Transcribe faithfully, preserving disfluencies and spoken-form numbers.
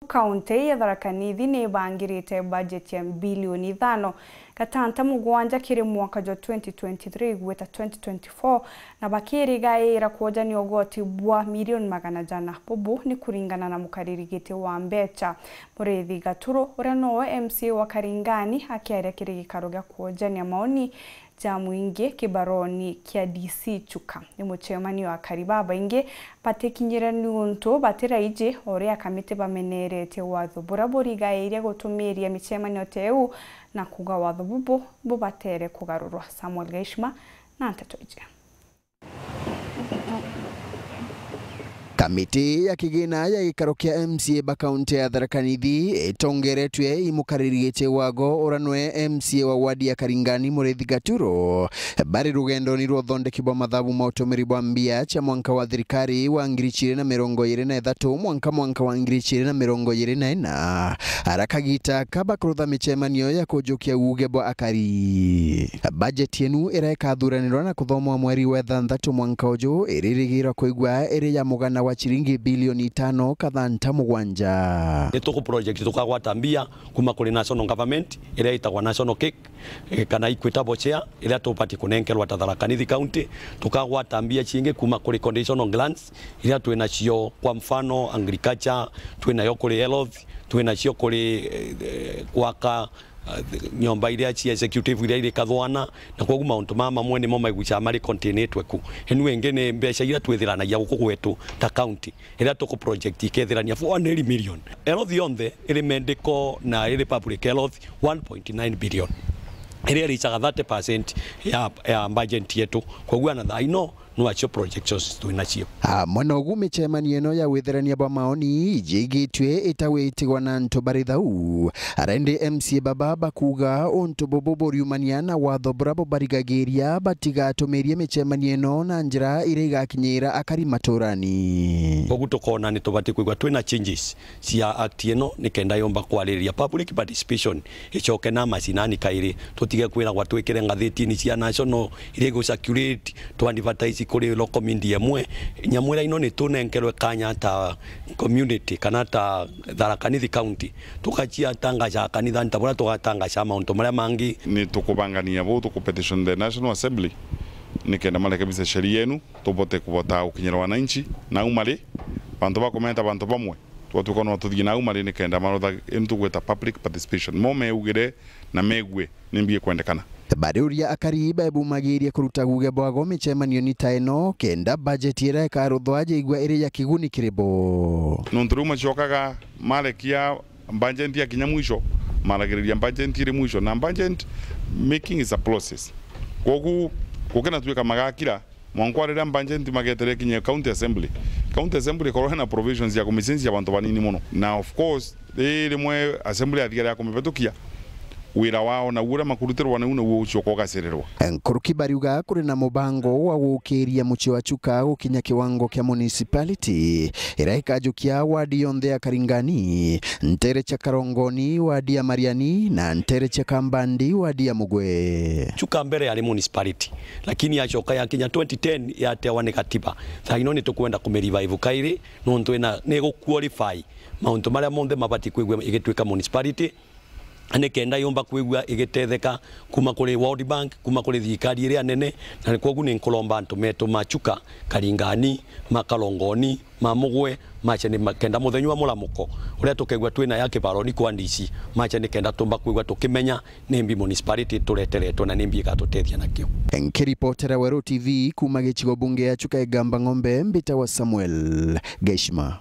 Kaunti ya Tharaka Nithi ni ibangirite bajeti ya bilioni ithano gatanta mugwanja kiri mwaka jwa twenty twenty-three gwita twenty twenty-four, na bakirigaira kwojania ugoti bwa milioni magana jana. Bubu ni kuringana na mukariri giti wa mbecha, Muriithi Gaturu, uria nowe M C A wa Karingani, akiaria kiri gikaro gia kwojania maoni ja mwingi kibaroni kia D C Chuka. Ni mucemanio akari babaingi batikinyire niuntu batiraiji, o uria akamiti bameneretie watho buria burigairia gutumiria micemanio ta iu, na kuuga watho bubu bubatere kugarurwa. Samuel Gaishima na nteto iji. Kamiti ya kigina ya gikaro kia M C A ba kaunti ya Tharaka Nithi itongeretwe i mukariri giti wago uria nwe M C A wa wadi ya Karingani, Muriithi Gaturo, bari rugendoni rwa uthondeki bwa mathabu ma utumiri bwa mbia cia mwanka wa thirikari wa ngiri ciiri na mirongo iiri na ithatu mwanka mwanka wa ngiri ciiri na mirongo iiri na ina. Ara kagita ka bakurutha micemanio ya kujukia uuge bwa akari. Bajeti enu iria ikathuranirwa na kuthomwa mweri wa ithanthatu mwanka uju iririgirwa kwigua iri ya mugana wa ciringi bilioni itano kathanta mugwanja. Ni tuku project tukagwata mbia kuma kuri national government iria itagwa national cake, eh, kana equitable share iria tubati kunenkerwa ta Tharaka Nithi County. Tukagwata mbia ciingi kuma kuri conditional grants iria twi nacio, kwa mfano agriculture, twi nayo kuri health, twi nacio kuri, eh, eh, gwaka, eh, nyomba iria cia executive iria iri Kathwana, na kwoguo mauntu maya mamwe nimo maigucaga mari containitwe ku. Enu ingi ni mbeca iria twithiranagia guku gwetu ta county, iria tuku project ikethirania four hundred million. Health yonthe iri medical na iri public health, one point nine billion, iria iricaga thirty percent ya, ya budget yetu. Kwoguo ana thaa ino, no acio projections twi nacio. Amwe nogu micemanio ino ya witherania bwa maoni ijigitue itawitigwa na antu bari thau. Ara indi M C A baba bakuuga untu bubu buriumania na watho buria bubarigagiria batigatumirie micemanio ino na njira iria igakinyira akari maturani. Koguo tukona ni tubati kwigua twina changes cia act ino nikenda yomba kwaririria public participation icoke na macinani kairi. Tutige kwiragwa twikire ngathitini cia national iria igu circulate, tu advertise kuri local media imwe. Nyamwira ino ni tunenkerwe kanya ta community kana ta Tharaka Nithi County, tugaciatangaca kanithani ta buria tugatangaca mauntu maria mangi. Ni tukubangania buu, tukupetition the National Assembly nikenda marekebishe sheria yenu, tubote kubota gukinyira wananchi nau mari. Bantu bakumenta bantu bamwe, twatuika no tuthii nau mari nikenda marutha intu tugwita public participation. Mo meugire na megue ni mbi ikwendekana. Bariuria akari bebumagirie kuruta guge bwago micemanioni ta ino, kenda bajeti iria ikaruthwa yaigua iri ya kiguni kiri bo. Nontu riu macokaga marekia budget yakinya mwisho, maragiriria budget iri mwisho, na budget making is a process. Kwogu gukinatuika magakira, mwanka riria budget magetere ikinye county assembly, county assembly ikorwe na provisions ya kumicenjia bantu banini mono, na of course ri rimwe assembly yathigara ya kumibitukia, wira wao na uria makurutirwa nau naguo ucoka ugacereerwa. Nkuruki bariuga kuri na mubango wa gukiria mucii wa Chuka gukinya kiwango kia municipality, iria ikajukia wadi yonthe ya Karingani, ntere cia Karongoni, wadi ya Mariani, na ntere cia Kambandi, wadi ya Mugwe. Chuka mbere yari municipality, lakini yacoka yakinya twenty ten yatewa ni gatiba. Thaa ino ni tukwenda kumirevive kairi, nontu ina ni iguqualify mauntu maria monthe mabati kwigua igituika municipality, nikenda yumba kwigua igitetheka kuma kuri World Bank, kuma kuri thirikari iria nene. Na ni kwogu ni nkuromba antu metu ma Chuka, Karingani, ma Karongoni, ma Mugwe, mace ni ma-, kenda muthenya wa muramuko uria tukegua twina ya kibaroni kwa D C, mace ni kenda tumba kwigua tukimenya ni mbi municipality tureteretwe na ni mbi igatutethia nakio. Nkiripotera Weru T V kuma gicigo bunge ya Chuka Igamba Ng'ombe, mbitagwa Samuel Gaishima.